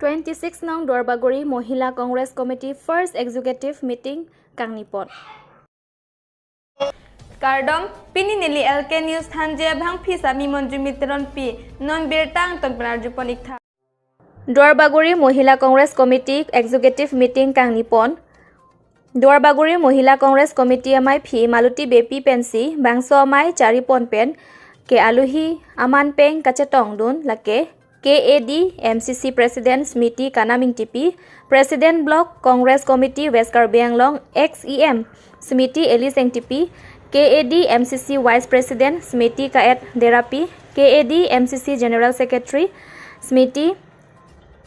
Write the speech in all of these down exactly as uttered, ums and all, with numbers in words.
Twenty-six nong Duarbagori Mohila Congress Committee First Executive Meeting kangnipon. Kardom, pini neli L K News thanji abangpi sami Monjumi Teronpi, non birta angton pen arjupon iktha. Duarbagori Mohila Congress Committee Executive Meeting kangnipon. Duarbagori Mohila Congress Committee amaiphi Maluti Beypi pensi bangso amei charipon pen ke aluhi aman peng kachetongdun, lake K A D M C C President Smriti Kanam Ingtipi, President Block Congress Committee West Karbi Anglong, ex E M Smriti Alice Engtipi, K A D M C C Vice President Smriti Kaet Derapi, K A D M C C General Secretary Smriti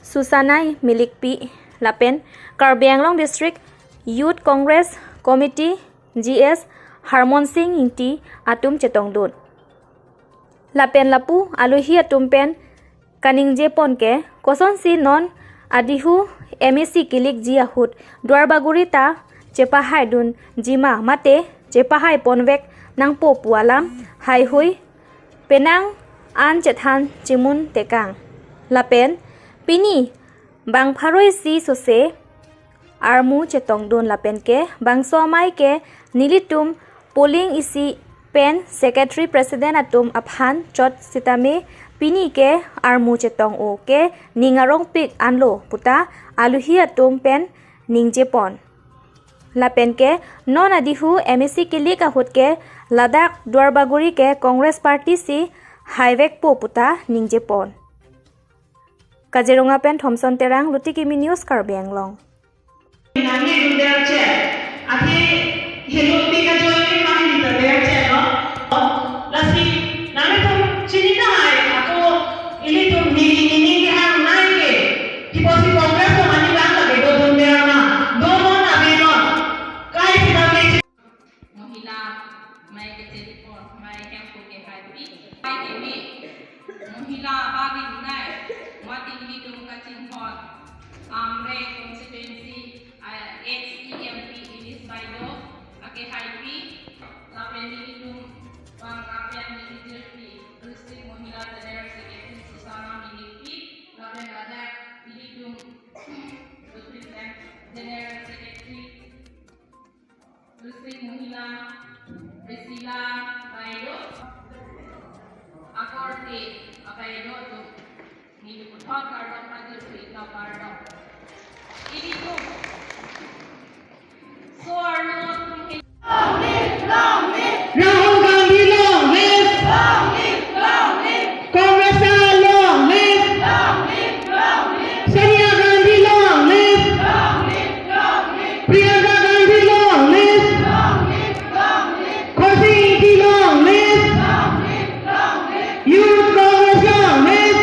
Susana Milikpi, lapen Karbi Anglong District Youth Congress Committee G S Harmon Sing Ingti atum chetongdun. Lapen lapu aluhi atum pen kaningjepon ke kosonsi non adihu M A C kelikji ahut Duarbagori ta chepahaidunji ma mate chepahaiponvek nangpo pu alam haihui penang an chethan chimun tekang. Lapen pini bang pharo isi sose armu chetongdun lapen ke bangso amei ke nelitum polling isi pen secretary president atum aphan chot sitame pini ke armu chetong-o ke ning arongpik anlo puta aluhi atum pen ningjepon. Lapen ke non adihu M A C kelik ahut ke ladak Duarbagori ke Congress Party si haivekpo puta ningjepon. Kaziranga pen Thomson Terang, Luti Kimi News, Karbi Anglong. Nangli dundar che, athe helung pi ka join ni mani dundar che, no? Lasi, nanglitum chini tahai, ako ilitum nini nini ke hang nai ke, tipo si Congress ko mani bang lagi do dundar na, do non abi non, kai sita me Mohila amei kachiripon amei hempu kehaipi. Hai keme Mohila abagi nai mati nelitum kachinghon Amreng constituency, ah, ex E M P Elis Baideo akehaipi, lapen nelitum bang Rapian Nijirpi, District Mohila General Secretary Susana Milikpi, lapen ladak nelitum District General Secretary District Mohila Priscilla Baideo, akorte abaideo atum neli puthot kardom pajirpi, kardom. Ilitum so arlo atum ke Rahul Gandhi long live! Congress long live! Sonia Gandhi long live! Priyanka Gandhi long live! Khorsing Engti long live! Youth Congress long live!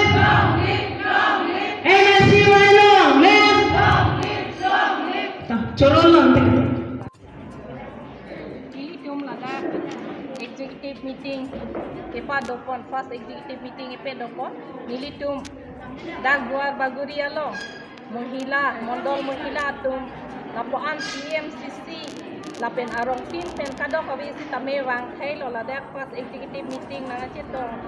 M S C Y long live! Choro long live! Nelitum ladak executive meeting kepadopon, first executive meeting kepadopon. Nelitum dak Duarbagori along Mohila, Mondol Mohila atum, lapu-an T M C C, lapen arongtin pen kadokave sitame vangthailo ladak first executive meeting nangchetong.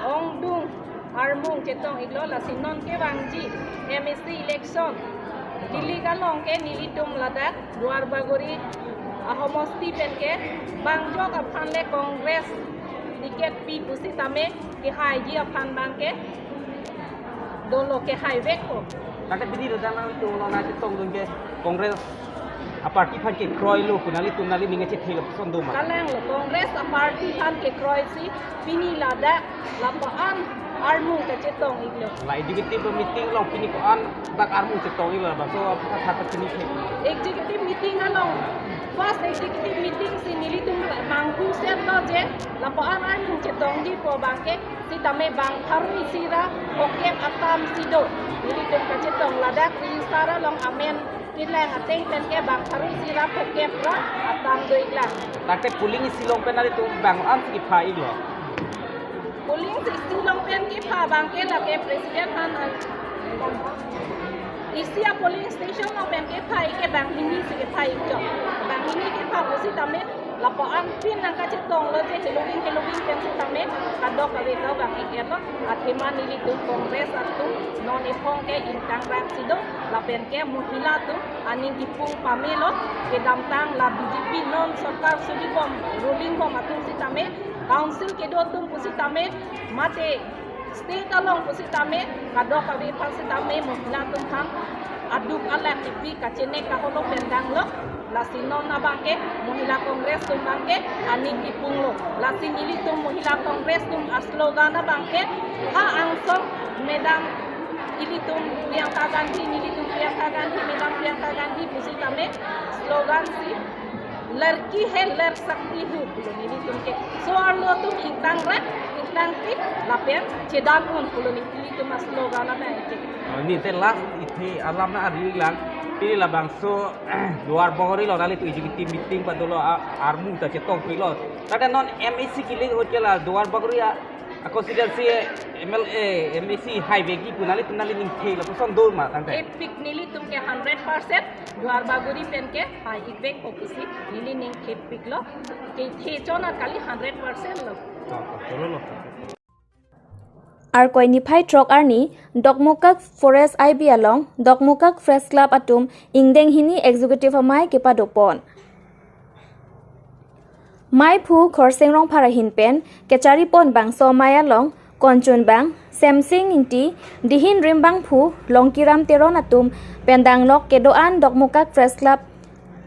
Ongdung armung chetong-iklo, lasi non kevangji M A C election kelik along ke nelitum ladak Duarbagori ahomosti pen ke bang jok aphan le Congress ticket pi pusitame kehaiji aphan bang ke dolo, kehaivekpo. Tangte pini do dang nangtum along nangchetongdun ke Congress aparty aphan kekroilo pu nanglitum nangli ning kachethelo puson do ma? Kalanglo, Congress aparty aphan kekroi si pini ladak lapu-an armung kachetong-iklo. La executive meeting along pini ko-an dak armung chetong-iklo, bangso aphan khatha pini ke. Executive meeting along, first executive meeting si nelitum manghu serlo je lapu-an armung chetongjipo bang ke, sitame bang pharo isi ra phokep atam si do. Nelitum kachetong ladak Ringsar along amen kelang ateng pen ke bang pharo isi ra phokep ra atam do-iklang. Tangte polling isi along pen nanglitum bang an si kepha-iklo? Polling isi along pen kepha bang ke lake president aphan an. Isi a polling station along pen kepha-ik ke bang hini si kepha-ikjok. Bang hini kepha pusitame Lapu-an pin nangkachetonglo je heloving heloving pen sitame kadokave ta vang-ik-etlo. Athema nelitum Congress atum non ephong ke ingtang rak si do, lapen ke mohila atum aning kipung pamelo. Kedamtang la B J P non sorkar suri bom, ruling bom atum sitame, council kedo atum pusitame, mate state along pusitame, kadokave aphan sitame mohila atum aphan aduk alak kipi kachene kaholo pen danglo. Lasi non abang ke mohila Congress atum abang ke aning kipunglo. Lasi nelitum mohila Congress atum a-slogan abang ke, ha angsong Madam ilitum Priyanka Gandhi, nelitum Priyanka Gandhi, Madam Priyanka Gandhi pusitame slogan si, "Ladki hai lad sakti hu," pulo nelitum ke. So arlo atum ingtang rak, ingtang pik, lapen chedan un pulo nelitum a-slogan abang ke. Oh, neli te last isi alam nang-arjulang. Pini labangso Duarbagori along nanglitum executive meeting padolo, a-, armu ta chetongpiklo. Tangte non M A C kiling ahut ke la Duarbagori a, a constituency M L A, M A C haivekji pu nanglitum nangli ningthelo, koson do ma tangte? Hepik, nelitum ke hundred percent Duarbagori pen ke hai-ikvekpo pusi neli ning hepiklo. Kethe chona kali, hundred percent lo. Oh, oh, lo, lo. Arkoi niphai throk arni Dokmoka Forest I B along Dokmoka Press Club atum ingdeng hini Executive Amei kepadopon. Meiphu Khorsing Rongphar ahin pen kecharipon bangso amei along konchunbang Semsing Ingti, dihin rimbangphu Longkiram Teron atum pen danglok kedo-an Dokmoka Press Club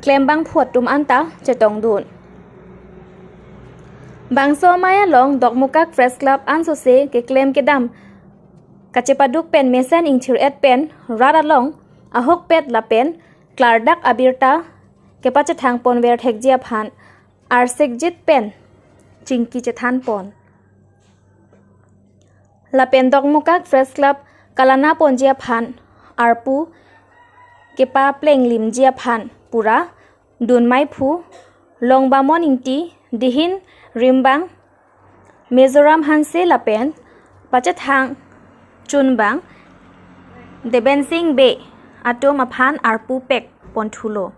klembangphu atum anta chetongdun. Bangso amei along Dokmoka Press Club ansose keklem kedam kachepaduk pen mesen ingthir-et pen rat along ahokpet lapen klardak abirta kepachethangponver thekji aphan arsikjit pen chingki chethanpon. Lapen Dokmoka Press Club kalanaponji aphan arpu kepaplenglimji aphan pura dun meiphu Longbamon Ingti, dihin rimbang Mizoram Hanse lapen pachethang chunbang Debensing Bey atum aphan arpu pekponthulo.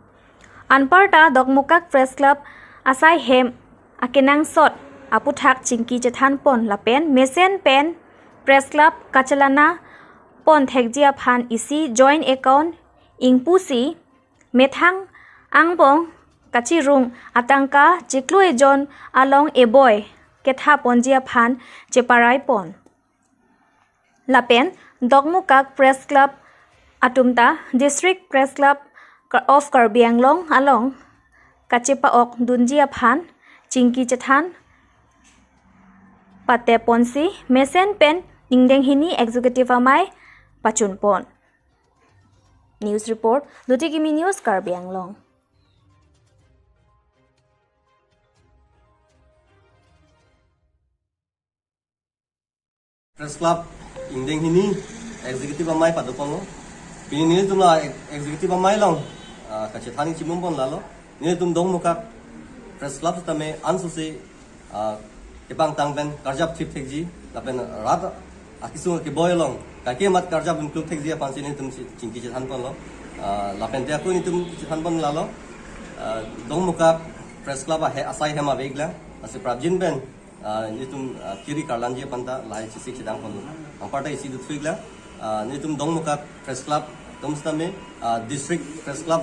Anparta Dokmoka Press Club asai hem akenangsot aputhak chingki chethanpon lapen mesen pen Press Club kachelanapon thekji aphan isi joint account ingpusi methang angbong kachirung atangka chiklo ejon along eboi kethaponji aphan cheparaipon. Lapen Dokmoka Press Club atum ta District Press Club of Karbi Anglong along kachepa-okdunji aphan chingki chethan pateponsi mesen pen ingdeng hini Executive Amei pachunpon. News report, Luti Kimi News, Karbi Anglong. Press Club ingdeng hini Executive Amei padoponlo. Pini nelitum la Executive Amei along, ah, kachethan chimumpon lalo. Nelitum Dokmoka Press Club sitame ansose, ah, kepangtang pen karjap thip thekji lapen rat akesung keboi along kaike mat karjap include thekji aphansi nelitum chi-, chingki chethanponlo. Ah, lapen te ako nelitum chethanpon lalo. Ah, Dokmoka Press Club ahe asai hem aveklang. Lasi prapjin pen ah, nelitum, ah, kiri karlanji aphan ta lahai chesik chedangponlo. Anparta isi dothuiklang, ah, nelitum Dokmoka Press Club atum sitame, ah, District Press Club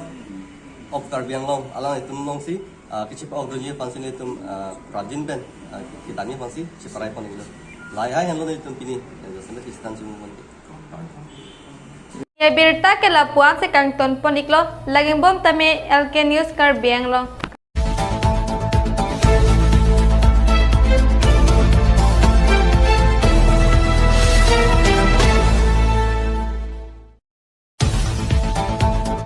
of Karbi Anglong alanglitum alongsi, ah, kachepa-okdunji aphansi nelitum, ah, prapjin pen, ah, kethanji aphansi cheparaipon-iklo. Lahai henlo nelitum pini, eh, jasemet chethan chimumpon. Ye birta ke lapu-ansi kangtonpon-iklo, lagingbom tame L K News Karbi Anglong.